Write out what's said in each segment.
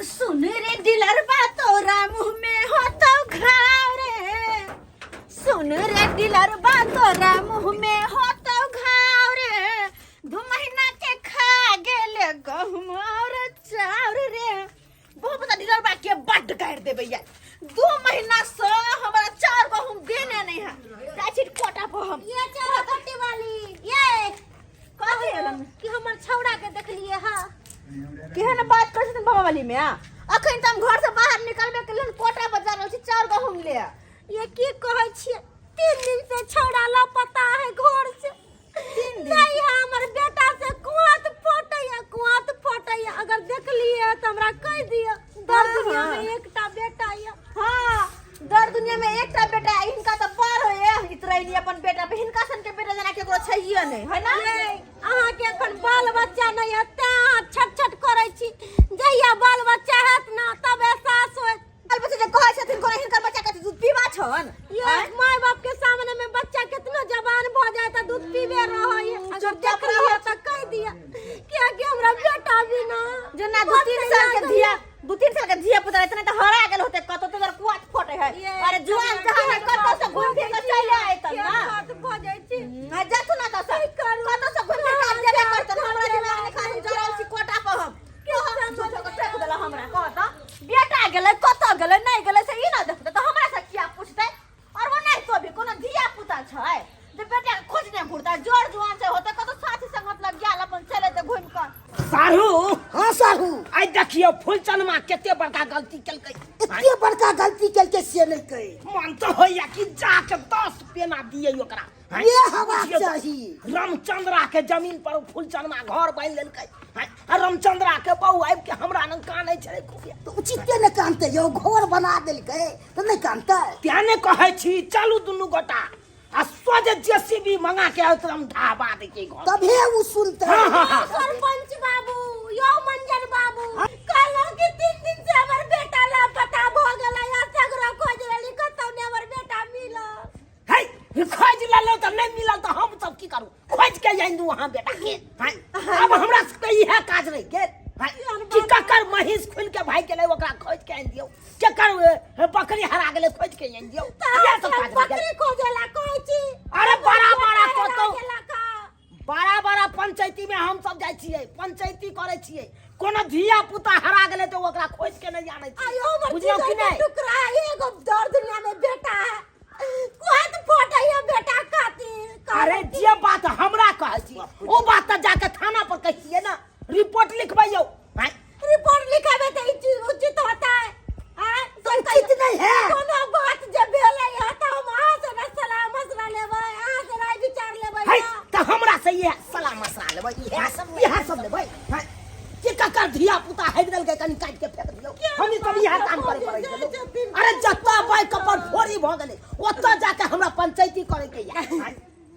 सुन रे दिलरबा तोरा मुंह में हो तो घाव रे। सुन रे दिलरबा तोरा मुंह में हो तो घाव रे। 2 महीना के खा गेल गहूम और चाउर रे। बहुत बता दिलरबा के बड्ड गाड़ि देबै यार। 2 महीना से हमरा चाउर गहूम देने नहीं है। जाइ छी कोटा पर हम। ये चाउर कट्टी वाली ये कथी एलन? कि हमर छौड़ा के देखलिए हां। केहन बात करै छथिन बाबा वाली में? अखन तऽ हम घर से बाहर निकलबे के लेल कोटा पर जा रहल छी चाउर गहूम ले। ये की कहै छियै, 3 दिन से छौड़ा लापता है घर से। 3 दिन? नहीं है, हमर बेटा से कुआत फटैया, कुआत फटैया। अगर देखलिए तऽ हमरा कहि दिअ। दर दुनिया में एकटा बेटा यऽ। हाँ, दर दुनिया में एकटा बेटा, हिनका तऽ बड़ होइए इतरैली अपन बेटा पे। हिनका सन के बेटा जेना केकरो छैहे नहि, है ना? ये, अहाँके एखन बाल बच्चा नहि है तें अहाँ छट छट करै छी। जहिया बाल बच्चा हैत ना तब एहसास होयत। बाल बच्चा जे कहै छथिन कोनो हिनकर बच्चा के दूध पीबा छन? ये आँय? माय बाप के सामने में बच्चा कितना जवान भ जाए त दूध पीबे रहै। अगर चुपचाप देखलिए रहत। त कहि दिअ, कियाकि हमरा बेटा बिना जेना 2-3 साल के धिया, 2-3 साल के धिया पुता इतने त हरा गेल होते कतौ तो कुआत फटे है। ये अरे जुआन जहां है कतौ से घूम फिर के चल आए त ना। हाथ भ जाय छी। आ जाथु ना त सब कतौ से घूम फिर के आब जेबे करतन। हमरा दिमाग में खाली जरल छी कोटा पर हम। हम झूठो के फेंक देला हमरा। कह त बेटा गेलै कतौ गेलै नहीं गेलै से ई ना देखतै त हमरा से किया पूछतै? और वो नहीं तो भी कोनो धिया पुता छै जे बेटा के खोजने घुरतै? जोर जुआन छै होतै कतौ साथी संगत लग गेल अपन चले ते घुमि कऽ। साढ़ू। हाँ साढ़ू। आइ देखियौ फूलचनमा कते बड़का गलती केलकै। एते बड़का गलती केलकै से नहि कहि। मन तऽ होइया कि जाके 10 पेना दियै ओकरा। हैं? ये हवा बुझियौ तऽ चाही। रामचंद्रा के जमीन पर फूलचनमा घर बान्हि लेलकै। हैं? आ रामचंद्रा के बहू आबि के हमरा लग कानै छलै खूबे। तऽ उचिते नहि कानतै यौ, घर बना देलकै तऽ नहि कानतै। तें ने कहै छी चलू दुनू गोटा आ सोझे जेसीबी मंगा के एकदम ढाबा दै छै घर। तभे उ सुनतै। हाँ, हाँ, हाँ। सरपंच बाबू यौ मंजर बाबू कहलहुँ कि 3 दिन से हमर बेटा लापता भ गेलै आ सगरो खोज लेली कतौ ने हमर बेटा मिलल। है खोज लेलहुँ तऽ नहि मिलल तऽ हम सब की करू? खोज के आनि दू अहाँ बेटा के। हैं? अब हमरा सबके इएह काज रहि गेल। हैं? कि ककर महींस खुलि के भागि गेलै ओकरा खोज के आनि दियौ, केकर बकरी हरा गेलै खोज के आनि दियौ, इएह सब काज रहि गेल। बकरी खोजेला कहै छी। अरे बड़ा बड़ा बेटा हेरा कतौ गेला का? बड़ा बड़ा पंचायती में हम सब जाइ छियै, पंचायती करै छियै। कोनो धिया पुता हरा गेलै तऽ ओकरा खोज के नहि आनै छियै। आयो हमर बुझलहुँ कि जिगर के नहि? टुकड़ा, एगो दर दुनिया में बेटा है, कुहत फटै है बेटा खातिर। अरे जे बात हमरा कहै छी ओ बात तऽ जाके थाना पर कहै छियै ना, रिपोर्ट लिखबैयौ। आँय? रिपोर्ट लिखाबे तऽ ई चीज उचित होता है? आँय? तो उचित नहीं है। कोनो बात जे भेलै है तऽ हम अहाँ से ना सलाह मशवरा लेबै, अहाँ से राय विचार लेबै है ना। तऽ हमरा से इएह सलाह मशवरा लेबै, इएह सब लेबै। हैं? कि ककर धिया पुता हटि देलकै कनि काटि के फेंक दियौ। हम ई सब इएह काम करे पड़ै छलै। अरे जतऽ बाइक पर फोड़ी भऽ गेलै ओतऽ जाके हमरा पंचायती करे के या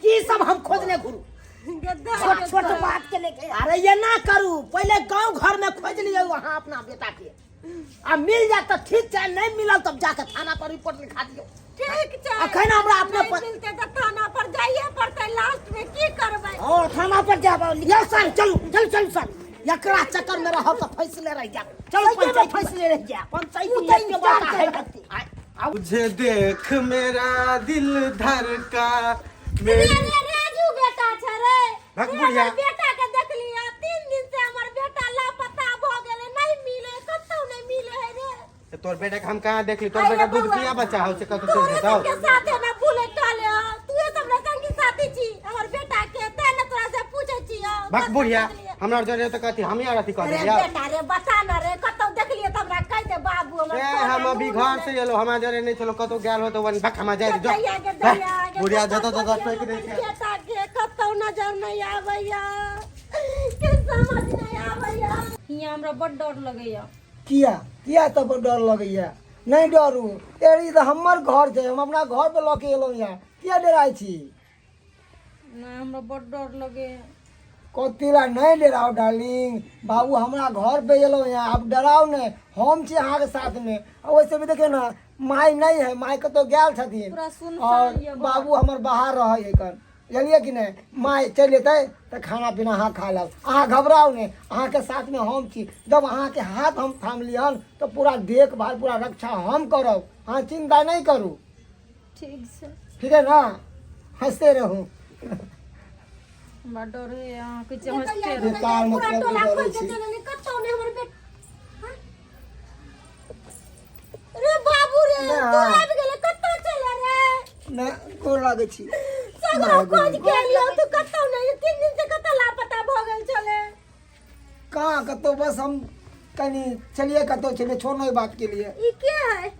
की सब हम खोजने घुरू छोट छोट बात के लेके। अरे ये ना करू, पहले गांव घर में खोज लियौ अहाँ अपना बेटा के, आ मिल जाए तऽ ठीक छै, नहीं मिलल तब जाके थाना पर रिपोर्ट लिखा दियौ। ठीक छै। अखन हमरा अपने नहीं मिलते तऽ थाना पर जाइए पड़तै, लास्ट में की करबै? हाँ, थाना पर जाब। यौ सर चलू चलू चलू सर, एकरा चक्कर में रहब तऽ फैसले रहि जायब। चलू सही में पंचायत फैसले रहि जायब। पंचायत उ तऽ एते इंतजार बड़का कर है। रहल। आय, आउ। तुझे देख मेरा दिल धड़का रे मेरी रे राजू बेटा छै रे। भक रे, बुढ़िया। हमर बेटा के देखलियै 3 दिन से हमर बेटा लापता भ गेलै, नहीं मिले, कतौ नहीं मिले है रे। तो तोर बेटा के हम कहाँ देखली? तोर अरे बेटा दूध बउआ, पिया बच्चा हो से कतौ चल तोरे जेतौ। सबके साथे ना भूले टहले हो, तू सब ना संगी साथी छी हमर बेटा के, तें ना तोरा से पूछे छी हो। भक कतौ बुढ़िया, देखलियै? हमरा जरे तो कहती हम यार अथी कह अरे देलियै। बेटा रे बता ना रे, कतौ देखलियै त हमरा कहि दे बाबू। हमर ए तोरा हम अभी नून घर नहि। से एलो, हमरा जरे नहीं चलो कतौ गेल हो तो वन भक हम जाय जो। दैया के दैया के बुढ़िया कतौ जतौ ततौ खोजियौ फेंक दै छै। बेटा के कतौ नजर नहीं आबैया, के समझ नहीं आबैया। हियाँ हमरा बड डर लगैया। किया किया तब डर लगैया? नहीं डरू, एरी तऽ हमर घर छै, हम अपना घर पर लऽ के एलहुँ यहाँ, किया डराइ छी? नहीं हमरा बड डर लगैया। कथी ला नहीं डराउ डार्लिंग बाबू, हमरा घर पे एलहुँ यहाँ, आब डराउ नहीं, हम छी अहाँके साथ में। आ वैसे भी देखियौ ने माय नहीं है, माय कतौ गेल छथिन पूरा सुनसान और यऽ घर। बाबू हमर बाहर रहै है कन। बुझलियै कि नहि माय चलि एतै तऽ खाना पीना अहाँ खा लेब अहाँ घबराउ नहि अहाँके साथमे हम छी जब अहाँके हाथ हम थाम लिहन तऽ पूरा देखभाल पूरा रक्षा हम करब अहाँ चिन्ता नहि करू ठीक छै ठीक है ना हंसते रहू हमरा डर होइए अहाँ कहै छियै हँसते रहू बेकार पूरा मतलब टोला डरै खोज के छी। चलि एली, कतौ नहि हमर बेटा हाँ? रे बाबू रे ना। तू आबि गेलै कतौ चले रे नहि गोर लागै छी सगरो खोज के एलियो तू कतौ नहि 3 दिन से कतौ लापता भऽ गेल छले कहाँ कतौ बस हम कनि चलिए कतौ चलिए छोड़ो ई बात के लिए ई के है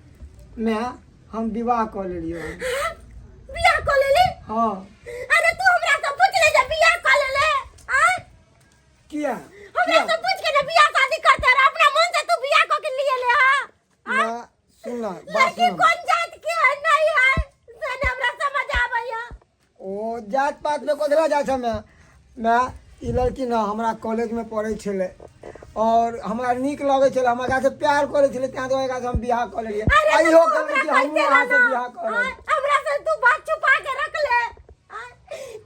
मैं हम विवाह कऽ लेलियै हन। हाँ? बियाह कऽ लेली हाँ अरे तू हमरा से पूछ ले जे बियाह कऽ लेले आय किया हमरा किया से पूछ के ना बियाह शादी करते रह अपना मन से तू बियाह कऽ के लिए ले हां मैं सुन ना बात लड़की सुन कौन जात के है नहीं है से ने हमरा समझ आबैया ओ जात पात में कथला जाइ छै मैं मैं ई लड़की ना हमरा कॉलेज में पढ़ै छलै और हमरा नीक लगै छलै हमरा एकरा से प्यार करै छलै तें दुआरे एकरा से हम बियाह कऽ लेलियै अरे आ तो इहो तू कहलै हमरा कि हमहूँ कहिते अहाँ से रहना। बियाह करब आय, हमरा से तू बात छुपा के रख ले आय,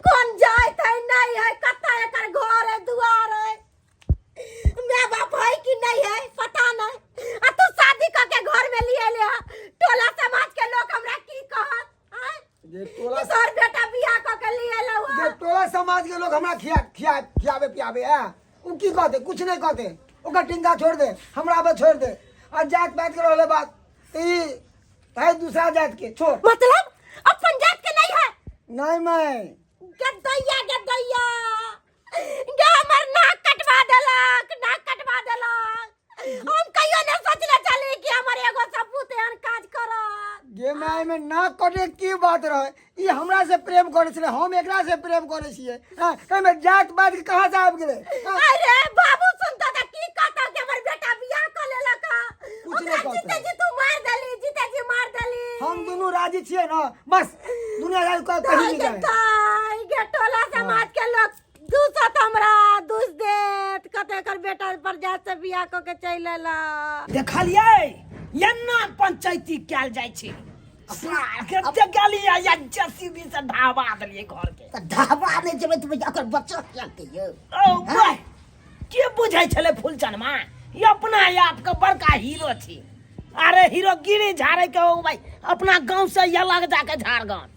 कौन जात है नहीं है कत्ता एकर घर है दुआर है माय बाप है कि नहीं है पता नहीं आ तू शादी कऽ के घर में लिए ले हा। टोला समाज के लोग हमरा की कहत आय? जे टोला कि तोहर बेटा बियाह कऽ के लिए ले जे टोला समाज के लोग हमरा खिया खिया खियाबे पियाबे है उ की कहते कुछ नहीं कहते ओकर टिंका छोड़ दे हमरा पे छोड़ दे आ जात पात के रहले बात तो ई है दूसरा जात के छोड़ मतलब अपन जात के नहीं है नहीं मैं गदैया गदैया गे हमर नाक कटवा देलक नाक कटवा देलक हम कहियो ने सोचले छली कि हमर एगो सपूत एहन काज करत गे माय में ना कटे की बात रहे ई हमरा से प्रेम करे छले हम एकरा से प्रेम करे छियै हां एमे जात पात के कहाँ से आबि गेलै हाँ? अरे बाबू सुनता त की कहता कि हमर बेटा बियाह क लेलक कुछ ओकरा नहीं कहता। जीते जी तू मार देली जीते जी मार देली हम दुनू राजी छियै ना बस दुनिया जात कहीं नहीं जाए ताई गे टोला समाज के लोग दूसत हमरा दूस देत कते एकर बेटा पर जात से बियाह क के चलि एला देखलियै एना पंचायती कयल जाइ छै सार के गेलियै या जेसीबी से ढाबा देलियै घर के तऽ ढाबा नहि जेबै तऽ भैया ओकर बच्चा किया यौ ओ भाई के बुझै छलै फूलचनमा ई अपना आप के बड़का हीरो छी अरे हीरो गिरी झाड़े के हो भाई अपना गांव से अलग जाके झाड़गन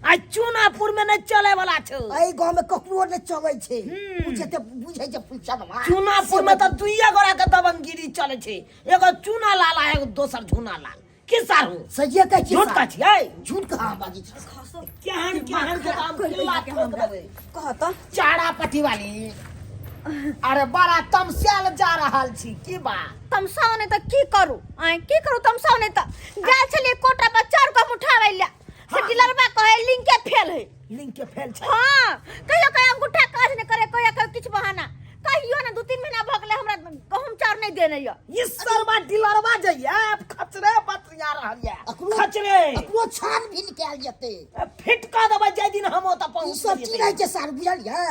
आ चूनापुर में नहीं चले वाला छौ एहि गाँव में ककरो नहि चलै छै ओ जते बुझै छै फूलचनमा चूनापुर में तऽ दुइये गोरा के दबंगगिरी चले छै एगो चूना लाल आ एगो दोसर झूना लाल की सारू सहिए कहै छी झूठ साहब। का छियै झूठ कहाँ बाजै छी केहन केहन के दाम किला ठोक देबै कह तऽ चारा पट्टी वाली अरे बड़ा तमसायल जा रहल छी की बात तमसाओ नहि तऽ की करू आँय की करू तमसाओ नहि तऽ गेल छलियै कोटा पर चारू कम उठाबै लए से डीलरबा कहै लिंके फेल है लिंक के फेल छै हाँ कहियो कहियो अंगूठा काज नहि करे कहियो कहियो किछु बहाना कहियो ने 2-3 महीना भऽ गेलै हमरा गहूम चाउर नहि देने यऽ ई सरवा डीलरवा जे ये खचरे बतिया रहल ये अकरो- खचरे अकरो छानबीन कयल जेतै फिट कऽ देबै जाहि दिन हम ओतऽ ई पहुँच सब की रहै छै सर बुझलियै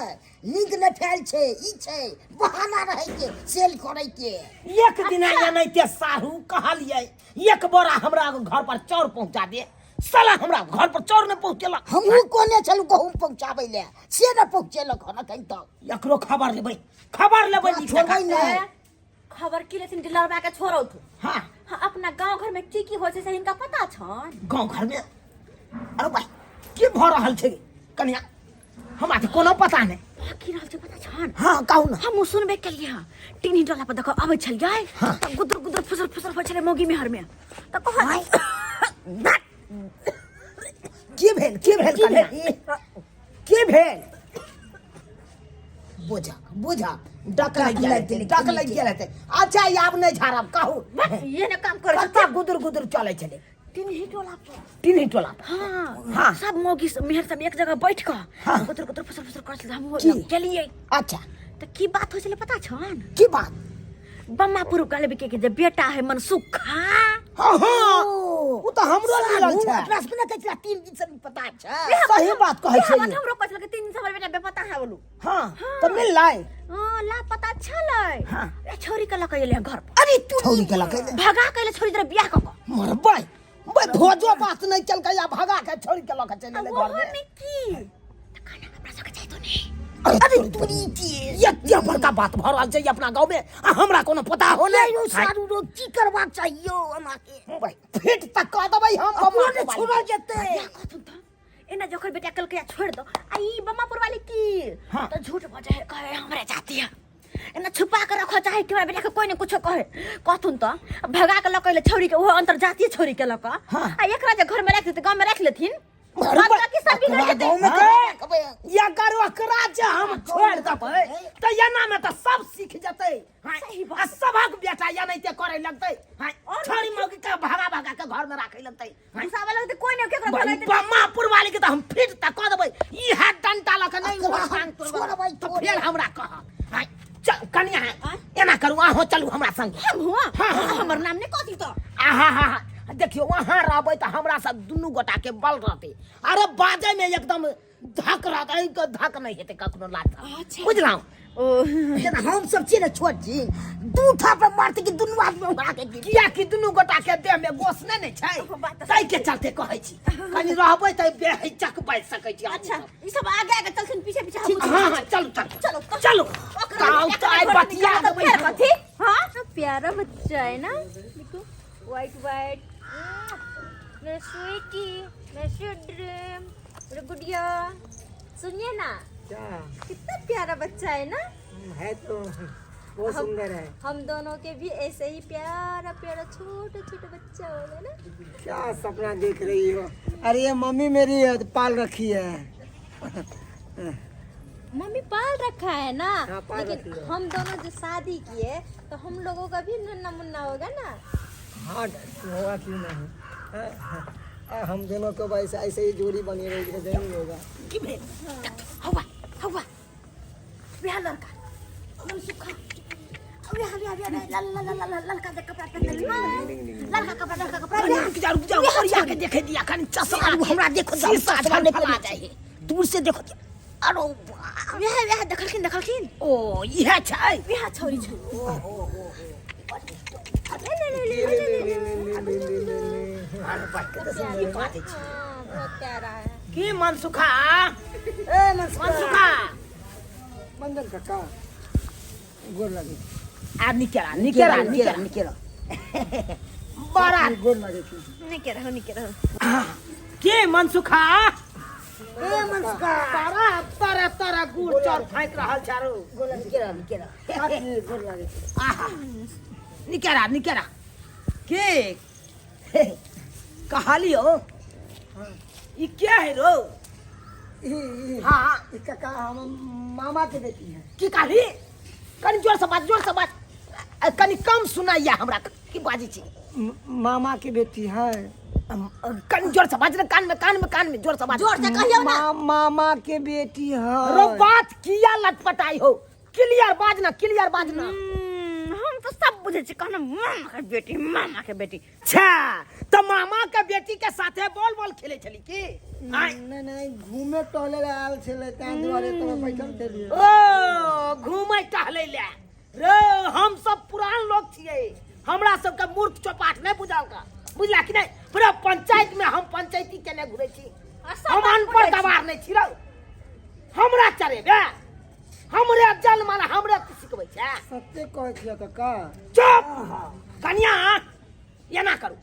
लिंक नहि फैल छै ई छै बहाना रहै के सेल करै के एक दिन एनाहिते साहू कहलियै एक बोरा हमरा घर पर चाउर पहुँचा दे साला हमरा घर पर चाउर नहि पहुँचेलक हमहूँ कहने छलहुँ गहूम पहुँचाबै लए से नहि पहुँचेलक हन एखन तक एकरो खबर लेबै खबर लेबै ओकरा नीक छोड़बै जकाँ। नहि खबर की लेथिन डीलरबा के छोड़ौ तू हाँ हाँ, अपना गांव घर में की की होइ छै से हिनका पता छन गाँव घर में अरे भाई की भऽ रहल छै कनिया हमरा तऽ कोनो पता नहि बाकी रहल छै पता छन हाँ कहू ने हम सुनबे केलियै हँ टीनी टोला पर देखो अबै छलियै हाँ। तऽ गुदुर गुदुर फुसर फुसर होइ छलै मौगी मेहर में तऽ कहै की भेल की भेल कनिया की भेल बुझा बुझा डक लागि गेल हेतै डक लागि गेल हेतै अच्छा ई आब नहि झाड़ब कहू ये ने काम करै कत्ता गुदुर गुदुर चलै छलै टिनही टोला पर टिनही टोला पर हाँ हाँ। सब मौगी सब मेहर सब एक जगह बैठ कऽ हाँ। गुदुर गुदुर फुसर फुसर करै छलै हम की? गेलियै अच्छा तऽ की बात होइ छलै पता छन की बात बम्मापुर गलबी के जे बेटा है मनसुखा हाँ हाँ ओ तऽ हमरो मिलल छै अपना सबके नहि कहै छलै 3 दिन से पता छै सही बात कहै छै बात हमरो कहै छलै कि 3 दिन से हमर बेटा बेपता है बोलू हाँ तऽ मिललै हाँ लापता छलै हाँ। ए छोरी के लऽ के एलै घर पर अरे तू छौरी के लऽ के एलै। भगा के एलै छोरी जरा बियाह कऽ कऽ मरबै बे भोजो बात नहि केलकै आ भगा के छोरी के लऽ के चलि आ एलै ओहो घर में में की तऽ खाना अरे तोरी के एते बड़का बात भऽ रहल छै अपना गाँव में आ हमरा कोनो पता हो नहि नहि यौ सारू रो की करबाक चाहिए अना के फिट तक कऽ देबै हम अपनो ने छोड़ल जेतै कथुन त एना जखन बेटा कल के छोड़ दो आ ई बमापुर वाली की हाँ। तो झूठ बजे है कहे हमरे जाती है एना छुपा के रखो चाहे कि हमरा बेटा के कोई ने कुछो कहे कहथुन त भगा के लक छौरी के ओहो अंतरजातीय छौरी के लक हाँ। आ एकरा जे घर में राख देते गांव में राख लेथिन अरे बात बाकी सब बिगड़ ओकरा जेतै गाँव में केना रखबै या अगर ओकरा जे हम छोड़ देबै तऽ एना में तऽ सब सीख जेतै हाँ, सही बात। आ सभक बेटा एनाहिते करे लगतै हाँ, और छोरी मौगी के भगा भगा के घर में राखे लगतै हाँ, घुसावे लगतै कोई ने केकरो भगाइते बम्मापुर वाली के तऽ हम फिट तऽ कऽ देबै ई हाथ डंटा लऽ के नहि ओकरा ओहो हम टांग तोड़बै छोड़बै, तऽ छोड़बै। फेर हमरा कहत हाँ, चल कनिया आँय? एना करू अहाँ चलू हमरा संगे हम हुआ हाँ, हाँ, हाँ। हमर नाम ने कथी तो आहा हा हा देखियौ वहाँ रहबै तऽ हमरा सब दुनू गोटा के बल रहतै अरे बाजै में एकदम धक रहतै के धक नहि हेतै कखनो लात अच्छा। बुझलहुँ ओ जेना हम सब छियै ने छोट छी दू थाप मारते कि दुनू आदमी उड़ा के गिर किया कि दुनू गोटा के देह में गोश नहि ने छै बात तऽ ताहि के चलते कहै छी कनि रहबै तऽ बेहिचक बाजि सकै छी अच्छा ई सब आगे आगे चलथिन पीछे पीछे हम हाँ हाँ चलू चलू चलो तो- चलू ओकरा ताऊ एकरा तऽ आइ घर में बतिया निकाल तऽ देबै फेर हम। कथी हाँ प्यारा बच्चा है ना देखो वाइट वाइट मेरा स्वीटी मेरा स्वीट ड्रीम मेरा गुड़िया सुनिए ना क्या कितना प्यारा बच्चा है ना है तो बहुत सुंदर है हम दोनों के भी ऐसे ही प्यारा प्यारा छोटा छोटा बच्चा होगा ना क्या सपना देख रही हो अरे ये मम्मी मेरी है, पाल रखी है मम्मी पाल रखा है ना हाँ, पाल लेकिन रखी है। हम दोनों जो शादी किए तो हम लोगों का भी नन्ना मुन्ना होगा ना हाँ होगा क्यों नहीं हाँ, हाँ, हम दोनों को बस ऐसे ही जोड़ी बनी रहेगी तो जरूर होगा की भेल हवा हवा वह लड़का एकदम सुखा वह वह वह लाल लाल लाल लाल लड़का के कपड़ा पहनले लड़का कपड़ा लड़का कपड़ा कनि रुक जा रुक जा ओरिया के देखे दिया कनि चश्मा आरू हमरा देखो शीशा चश्मा नहि फला पड़ै जाइ है दूर से देखो अरे वाह वह वह देखलखिन देखलखिन ओ इहे छै वह छौरी छै अरे बात के तऽ से बात छै हाँ बहुत प्यारा है की मनसुखा ए मनसुखा बंदन काका गोर लगे आ निकेरा निकेरा निकेरा निकेरा बड़ा गोर लगे छी निके रहो निके रहो के मनसुखा ए मनसुखा बड़ा तरह तरह गुड़ चौर फाँकि रहल छै आरो निकेरा निकेरा काकी गोर लगे छी आहा निकेरा निकेरा के कहलियो ई के है रो ई हाँ ई काका हम मामा के बेटी है की कहली कनि जोर से बाज जोर से बाज आ, कनि कम सुनाइया हमरा की बाजै छी मामा के बेटी है कनि जोर से बाज ने कान में कान में कान में जोर से बाज जोर से कहियो ना मामा के बेटी है रो बात किया लटपटाई हो क्लियर बाज ना क्लियर बाज ना हम तो सब बुझे छी कहना मामा के बेटी मामा के बेटी अच्छा तो मामा के बेटी के साथे बॉल बॉल खेले छली की आँय? नहीं नहीं घूमे टहले ला आयल छलै ताहि दुआरे तो बैठल छलियै ओ घूमै टहलै ले रे हम सब पुरान लोग छियै हमरा सबके मूर्ख चौपाट नहि बुझल का बुझला कि नहि पूरा पंचायत में हम पंचायती केने घुरै छी हम अनपढ़ गवार नहि छी रौ हमरा चरेबे हमरे जन्म हमरे सिखबै छै सत्य कहै छियै काका चुप कनिया एना करू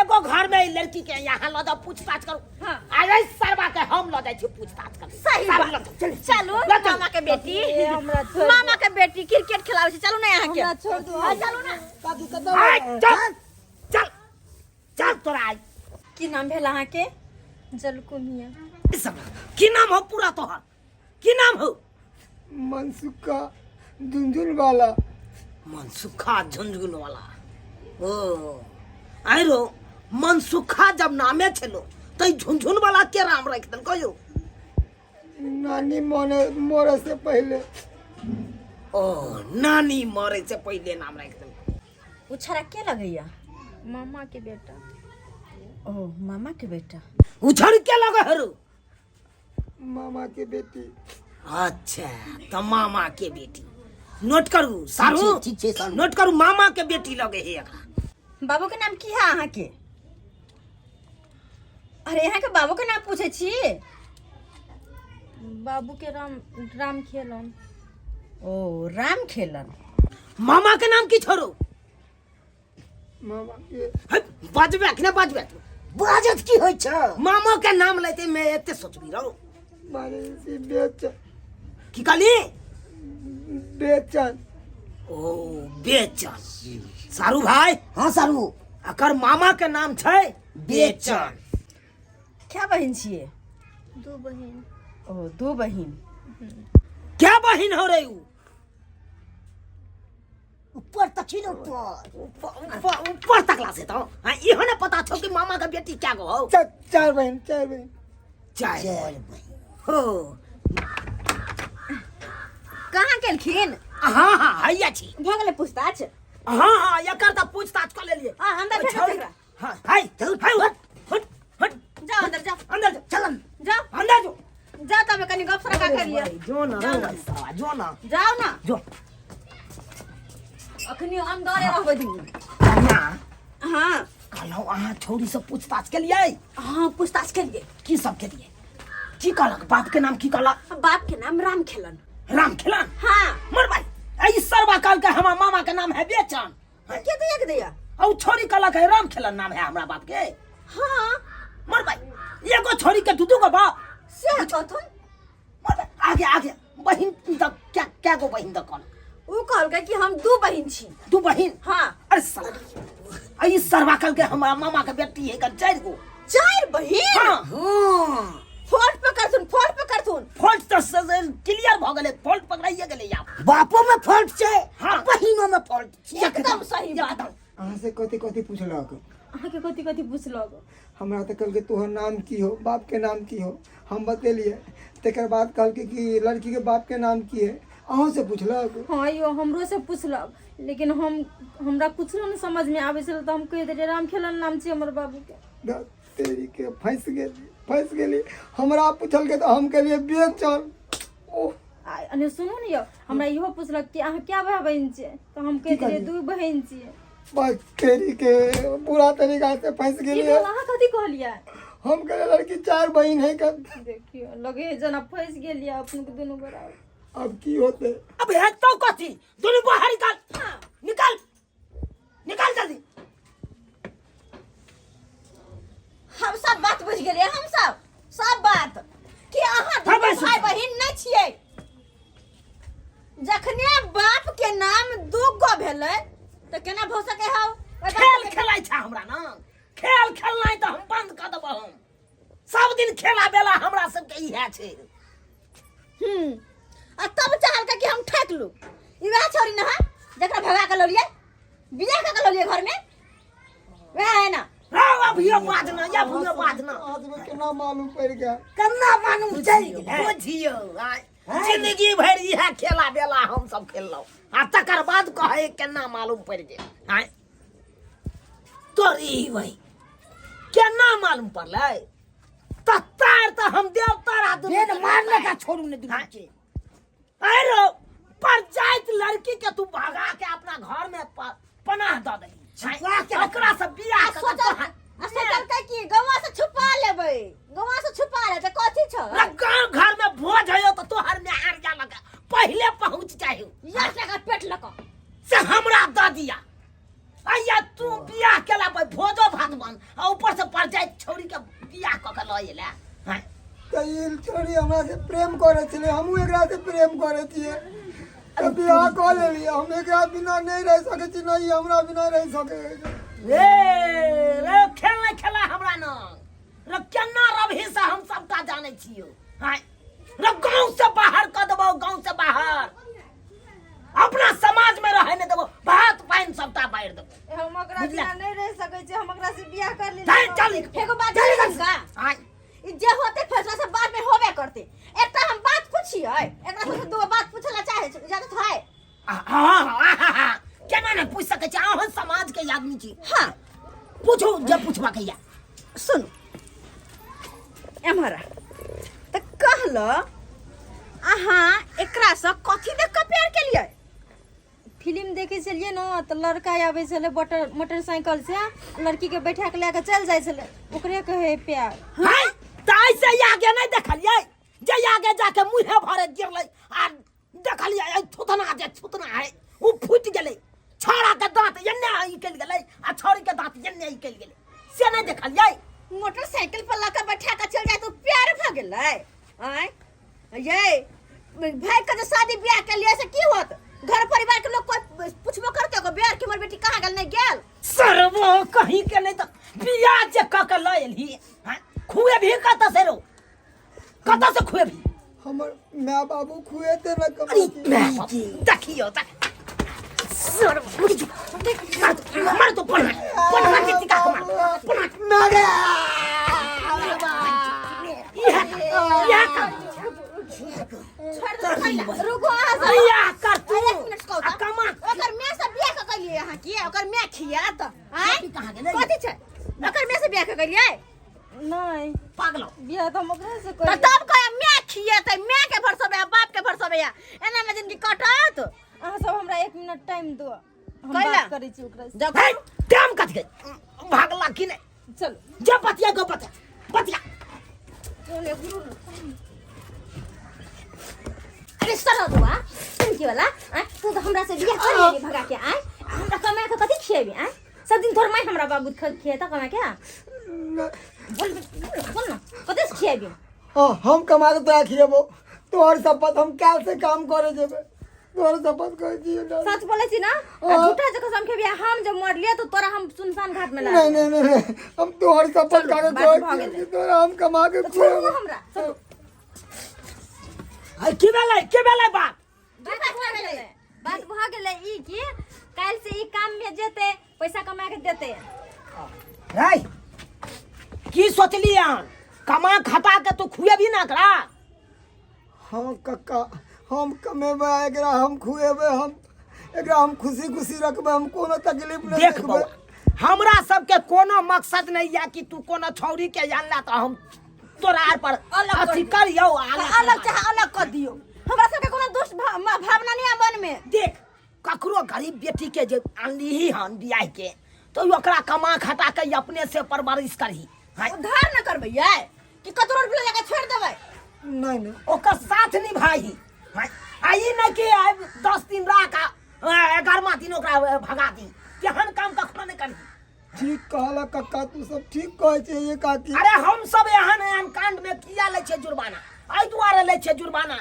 एगो घर में ई लड़की के यहाँ लऽ जाओ पूछताछ करू हाँ। आ एहि सरवा के हम लऽ जाइ छी पूछताछ करू सही सार बात। लऽ जाओ, चलू। चलू लऽ चलू। मामा के बेटी ए, हमरा छोड़ दो। मामा के बेटी क्रिकेट खेलाबै छै चलू ना यहाँ के हमरा छोड़ दो। हाँ, चलू ना काकी कतऽ आइ, चल चल चल तोरा आइ की नाम भेल अहाँ के जलकुमिया ई सब की नाम हो पूरा तोहर की नाम हो मनसुखा झुनझुन वाला मनसुखा झुनझुन वाला ओ आइरो मनसुखा जब नामे छलो तो ई झुनझुन वाला के नाम रख दन कहियो नानी मने मरे से पहले ओ नानी मरे से पहले नाम रख दन ओ छड़ा के लगैया मामा के बेटा ओ मामा के बेटा उछड़ के लगे हरू मामा के बेटी अच्छा तो मामा के बेटी नोट करू सारू ठीक छै सारू। नोट करू मामा के बेटी लगे है एकरा बाबू के नाम की है अहाँ के अरे यहाँ के बाबू के नाम पूछे छी बाबू के राम राम खेलन। ओ राम खेलन। मामा के नाम की छोड़ो? मामा के है, बजबे अखने बजबे तू। बाजत की होइ छ? मामा के नाम लेते मैं एते सोचबी रहो। मारे सी बेचन। की कहली? बेचन। ओ बेचन। सारू भाई। हाँ सारू। अकर मामा के नाम छै बेचन। क्या बहिन छियै? दू बहिन। ओ दू बहिन। क्या बहिन हो रे उ? ऊपर तक छी ऊपर। ऊपर ऊपर तकला से तो हाँ इहो ने पता छौ कि मामा के बेटी क्या गो हो। चार बहिन, चार बहिन। चार चार बहिन। हो। कहाँ गेलखिन? हाँ हाँ हैया छी। भऽ गेलै पूछताछ? हाँ हाँ एकर तऽ पूछताछ कऽ लेलियै। हाँ, अंदर ओ फेंको छौड़ी। एकरा। हाँ हाय हाय हट हट हट। जाओ अंदर जाओ। अंदर जो। चलन। जाओ। अंदर जो। जाओ तब कनी गप सरका करिए। जो ना जाओ ना। साला, जो ना। जाओ ना। जो। अखनी अंदरे रहबै दुनू। कन्या। हाँ। कहलहुँ अहाँ छौड़ी से पूछताछ केलियै? हाँ पूछताछ केलियै। की सब केलियै? की कहलक? बाप के नाम की कहलक? बाप के नाम राम खेलन। राम खेलन? हाँ। मर भाई, ई सरवा कहलकै हमरा मामा के नाम है बेचन। के दिया के दिया? औ छोरी कहलक है राम खेलन नाम है हमरा बाप के। हाँ। मर भाई, एगो छोरी के दू दू गो बाप। से कहथुन। मर भाई, आगे आगे बहिन द क्या क्या गो बहिन द कहलक? उ कहलकै कि हम दू बहिन छी। दू बहिन? हाँ। अरे साला, ई सरवा कहलकै हमरा मामा के बेटी है कन चारि गो। चारि बहिन? हाँ। हाँ। फॉल्ट पकड़थुन, फॉल्ट पकड़थुन। फॉल्ट तऽ क्लियर भऽ गेलै, फॉल्ट पकड़ाइए गेलै आब। बापो में फॉल्ट छै, हाँ। बहिनो में फॉल्ट छै। एकदम सही बात। अहाँ से कथी कथी पूछलक? अहाँके कथी कथी पूछलक? हमरा तऽ कहलकै तोहर नाम की हो, बाप के नाम की हो, हम बतेलियै। तकर बाद कहलकै कि लड़की के बाप के नाम की है, अहूँ से पूछलक? हाँ यो हमरो से पूछलक, लेकिन हम हमरा कुछो नहीं समझ में आबै छल तऽ हम कहि देलियै राम खेलन नाम छै हमर बाबू के। तेरी के फंस गेली, फंस गेली। हमरा पूछलकै तऽ हम कहलियै बेचल। ओह। अने सुनू ने यौ, हमरा इहो पूछलक कि अहाँ क्या भाई बहिन छियै, तऽ हम कहि देलियै दू बहिन छियै। बस तेरी के बुरा तरीका से फंस की गेली। भेल? अहाँ कथी कहलियै? हम कहलियै लड़की चार बहिन है कन। देखियौ लगे है जेना फंस गेलियै अपने के दुनू बराबर। अब की होते? अब हेतौ कथी? दुनू बाहर निकाल, निकाल, निकाल जल्दी। हम सब बात बुझ गेलियै, हम सब सब बात कि अहाँ हाँ, दुनू बस। भाई बहिन नहीं छियै। जखने बाप के नाम दू गो भेलै तऽ केना भऽ सकै हौ? ओहि बाप खेल के- खेलै छै हमरा ना, खेल खेलनाइ तऽ हम बंद कऽ देबौ। हम सब दिन खेला बेला हमरा सबके इएह छै। आ तब चाहलकै कि हम ठकि लू। ई वएह छौड़ी न है जकरा भगा के लौलियै, बियाह कऽ के लौलियै घर में, वएह है ना? राव अब यो बात ना, या भूयो बात ना। आज में केना मालूम पड़ गया? केना मालूम चलि गेलै? बुझियौ, आय, जिंदगी भरि इएह खेला बेला हम सब खेललहुँ आ तकर बाद कहै केना मालूम पड़ि गेल। आय तोरी वही केना मालूम पड़लै? तत्तार तऽ हम देव तारा दुनू बेन के मारने का छोड़ू ने दुनू के। अरे पंचायत लड़की के तू भगा के अपना घर में पनाह दऽ देली। छुपा के ओकरा से बियाह आ कऽ के सोचल आ सोचलकै कि गौवा से छुपा लेबै, गौवा से छुपा ले तऽ कथी छौ? ना गाँव घर में भोज होयो तऽ तोहर में हार जा लगा पहले पहुंच जायो। यार टका पेट लक से हमरा दऽ दिया। अइया तू बियाह केला पर भोजो भात बन आ ऊपर से पंचायत छौड़ी के बियाह कऽ के लऽ एला। हाँ। तऽ ई छोड़ी हमरा से प्रेम करै छलै, हमहूँ एकरा से प्रेम करै छियै तऽ बियाह कऽ लेलियै। हम एकरा बिना नहि रहि सकै छी, नहि ई हमरा बिना रहि सकै। रे रे खेल नहि खेला हमरा न रे, केना रवही से हम सबटा जानै छियौ। हाँ रे गाँव से बाहर कऽ देबौ, गाँव से बाहर अपना समाज में रहै नहि देबौ, भात पानि सबटा बारि देबौ। हम ओकरा बुझला? बिना नहीं रह सकै छी, हम ओकरा से बियाह कर लेली। चल, चल। एगो बात चल, कहू चल। का? आय। ई जे होते फैसला सब बाद में होबे करते। एकटा हम बात पूछियै, एकरा सबसे दू बात पूछे ला चाहे छी, इजाजत है? हाँ, हाँ, हाँ, हाँ, हाँ। केना नहि पूछि सकै छी, अहाँ समाज के आदमी छी। हाँ। पूछू जे पूछबाक या। सुनू एम्हर आ। तऽ कहल अहाँ एकरा से कथी देख कऽ प्यार केलियै? फिल्म देखे छलियै ने तऽ लड़का आबै छलै मोटरसाइकिल से, लड़की के बैठा के लए के चलि जाइ छलै, ओकरे कहै है प्यार। हैं? तऽ ऐसे आगे नहि देखलियै? जे आगे जाके मुँहे भरे गिरलै आ देखलियै एहि थुथना जे थुथना है ओ फूटि गेलै। छौड़ा के दाँत एन्ने निकलि गेलै आ छौड़ी के दाँत एन्ने निकलि गेलै, से नहि देखलियै? मोटरसाइकिल पर लऽ के बैठा के चल जाए तो प्यार भऽ गेलै। आँय ये भाई के जे शादी ब्याह के लिए से की होत? घर परिवार के लोग कोई पूछबो करते ओकर ब्याह के हमर बेटी कहाँ गेल नहीं गेल? सरबो कहीं के नहीं, तो बियाह जे कऽ के लऽ एलही हैं, खुएबही कतऽ से रो? कतऽ से खुएबही? हमर माय बाबू खुएते न कमा अरे के। माय बाप, देखियो तक सर मुझे जो मार दो, मार दो, पन्ना पन्ना के टिका के मार पन्ना। मारे यह यह काम छोड़ दो, रुको अहाँ सब। बियाह कर तू। एक मिनट कहू आ तऽ। कमा। ओकर माय से बियाह कऽ केलियै अहाँ की? ओकर माय खियात? आँय? कहाँ गेलै? कथी छै? ओकर माय से बियाह कऽ केलियै? नहीं। पागल हो। बियाह तऽ हम ओकरे से तऽ करियै। तब कहे माय खियेतै, माय के भरसबै, बाप के भरसबै, एना में जिंदगी कटत? अहाँ सब हमरा 1 मिनट टाइम दो, हम कैला? बात करै छी ओकरा से। देखो। हे, टाइम कट गई, भागला की नहीं? चलो। जा बतिया गो, बतिया बतिया। अरे सरदुआ तुम वाला आँय, तू तो हमरा से बियाह कर लेली भगा के। आँय, हमरा कमा के कथी खिएबी? आँय, सब दिन तोर माय हमरा बाबू खिएता कमा के? बोल बोल ना, कथी से खिएबी? हाँ, हम कमा के तोरा खिएबो, तोहर शपथ, हम काल से काम करे जेबे, तोहर शपथ कहै छियौ। सच बोलै छी ना? आ हाँ। झूठा जे कसम खेबी, हम जब मरलियै तो तोरा हम सुनसान घाट में ला नहीं नहीं नहीं नहीं, हम तोहर शपथ चलू, खा के बात कहै भऽ छियौ गेलै। कि तोरा हम कमा के तऽ छोड़ू खुएबो। हमरा, चलू। अरे की भेलै, की भेलै बात? बात भऽ गेलै, बात भऽ गेलै ई कि काल्हि से ई काम में जेतै, पैसा कमा के देतै। रे की सोचली हन? कमा खटा के तू खुएबी ना एकरा? हाँ कक्का, हम कमेबै एकरा, हम खुएबै, हम एकरा हम खुशी खुशी रखबै, हम कोनो तकलीफ नहीं देख देखबै। बौआ, हमरा सबके कोनो मकसद नहीं या कि तू कोनो छौरी के जानला तो हम तोरा आर पर अलग कर अथी दियौ। करियौ, अलग अलग चाहे अलग कर दियौ, हमरा सबके कोनो दुष्ट भावना नहीं है मन में। देख, ककरो गरीब बेटी के जे आनली हन बियाह के, तो ओकरा कमा खटा के अपने से परवरिश करही। हाँ। उद्धार न करबै यै कि कतरो रुपया लगा छोड़ देबै? नहीं नहीं, ओकर साथ निभाही। हाँ, आ ई नहीं कि आइ 10 दिन राख आ 11वां दिन ओकरा भगा दी, तेहन काम कखनो नहीं करही। ठीक कहला कक्का, तू सब ठीक कहै छै ये काकी। अरे हम सब एहन एहन कांड में किया लै छै जुर्माना? एहि दुआरे लै छै जुर्माना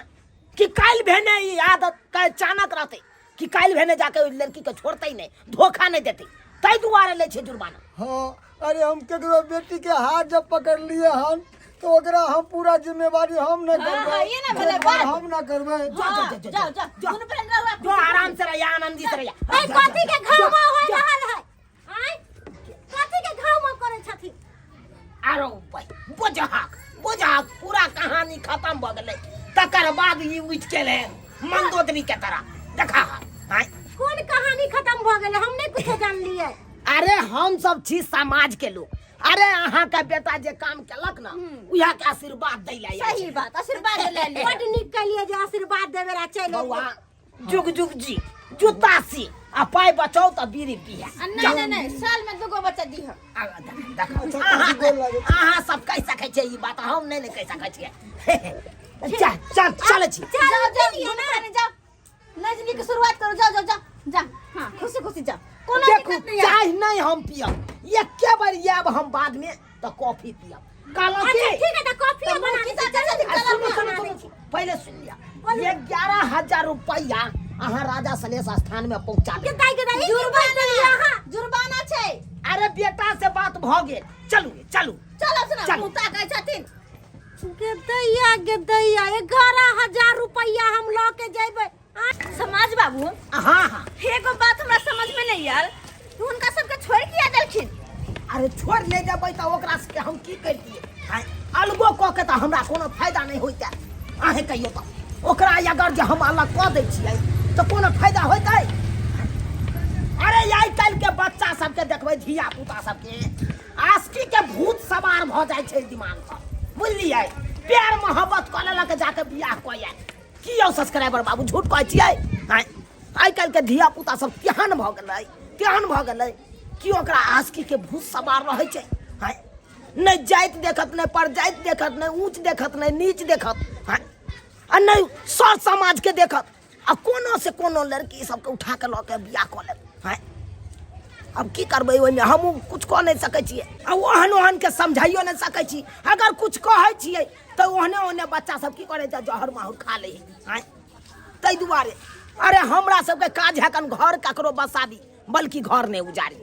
कि काल्हि भेने ई आदत के अचानक रहतै कि काल्हि भेने जाके ओहि लड़की के छोड़तै नहीं, धोखा नहीं देतै, ताहि दुआरे लै छै जुर्माना। हाँ, अरे हम केकरो बेटी के हाथ जब पकड़ लिए हन तो ओकरा हम पूरा जिम्मेवारी हम न हाँ, करबै। हाँ, ये ना भेलै देखभाल बात। हम न करबै। जा, जा, जा, जा, जाओ जाओ, जा। दुनू बहन रहो। जो आराम से रहिया, आनंदी से रहिया। ए कथी के घाव में हो रहल है? आँय, कथी के घाव में करै छथिन? आरो भाई बुझहक बुझहक, पूरा कहानी खत्म भऽ गेलै, तकर बाद ई उठि गेलै मंदोदरी के तरह देखा। आँय, कोन कहानी खत्म भऽ गेलै? हम नहि कुछो जानलियै। अरे हम सब छी समाज के लोग। अरे अहाँ के बेटा जे काम केलक ना, उएह के आशीर्वाद दै ला आयल सही छी। बात, आशीर्वाद ले लिअ। बड नीक केलियै जे आशीर्वाद देवे ला चलि एलियै। बौआ, जुग जुग जी, जूता सी आ पाइ बचाउ तऽ बीड़ी पिया। आ नहीं नहीं नहीं, साल में दूगो बच्चा दीह। देखो, अच्छा, अहाँ काकी गोर लागै छी। अहाँ सब कहि सकै छियै ई बात, हम नहि ने कहि सकै छियै। चल चल, चलै छी। जाओ जाओ, दुनू बहन जाओ, नई जिंदगी के शुरुआत करो, जाओ जाओ जाओ जा। हाँ, खुशी खुशी जाओ, कोनो देखू, दिक्कत नहीं है। चाय नहीं हम पियब, एके बार आयब हम बाद में तऽ कॉफी पियब। कहलहुँ अच्छा की ठीक है, तऽ कॉफी तऽ बना मुर्गी दै छी। तऽ चल, आ चल, सुनू चल, सुनू बना सुनू, पहिले सुन लिअ, ये 11,000 रुपैआ अहाँ राजा सलेश स्थान में पहुंचा देब। दाइ के दाइ, ई की बात जुर्माना केलियै अहाँ? जुर्माना छै। अरे बेटा से बात भऽ गेल, चलू चलू। चलो सुना चलू। कुत्ता कहै छथिन। गे दैया, गे दैया, 11,000 रुपैआ हम लऽ के जेबै? आँय? समाज बाबू। हाँ हाँ। एगो बात हमरा समझ में नहीं आयल, हुनका सबके छोड़ किया देलखिन? अरे छोड़ नहि देबै तऽ ओकरा सबके हम की करितियै? आँय, अलगो कऽ के तऽ हमरा कोनो फायदा नहि होइतै। अहेँ कहियौ तऽ ओकरा अगर जे हम अलग कऽ दै छियै तऽ कोनो फायदा होइतै? अरे आइ काल्हिके बच्चा सबके देखबै, धिया पुता सबके आस्की के भूत सवार भऽ जाइ छै दिमाग पर, बुझलियै? प्यार मोहब्बत कऽ लेलक, जाके बियाह कऽ आयल। की यौ सब्सक्राइबर बाबू, झूठ कहै छियै? आँय, आइ काल्हिके धिया पुता सब केहन भऽ गेलै, केहन भऽ गेलै कि ओकरा आस्की के भूत सवार रहै छै। आँय, नहि जाति देखत, नहि परजाति देखत, नहि ऊँच देखत, नहि नीच देखत। आँय। आ नहि सर समाजके देखत आ कोनो से कोनो लड़की सबके उठा के लऽ के बियाह कऽ लेत। आँय, आब की करबै ओहिमे हमहूँ किछु कऽ नहि सकै छियै आ ओहन ओहनके समझाइयो नहि सकै छी। अगर किछु कहै छियै तऽ ओहने ओहने बच्चा सब की करै छै, जहर माहुर खा लै है। आँय, ताहि दुआरे अरे हमरा सबके काज है कन घर ककरो बसाबी, बल्कि घर नहि उजारी।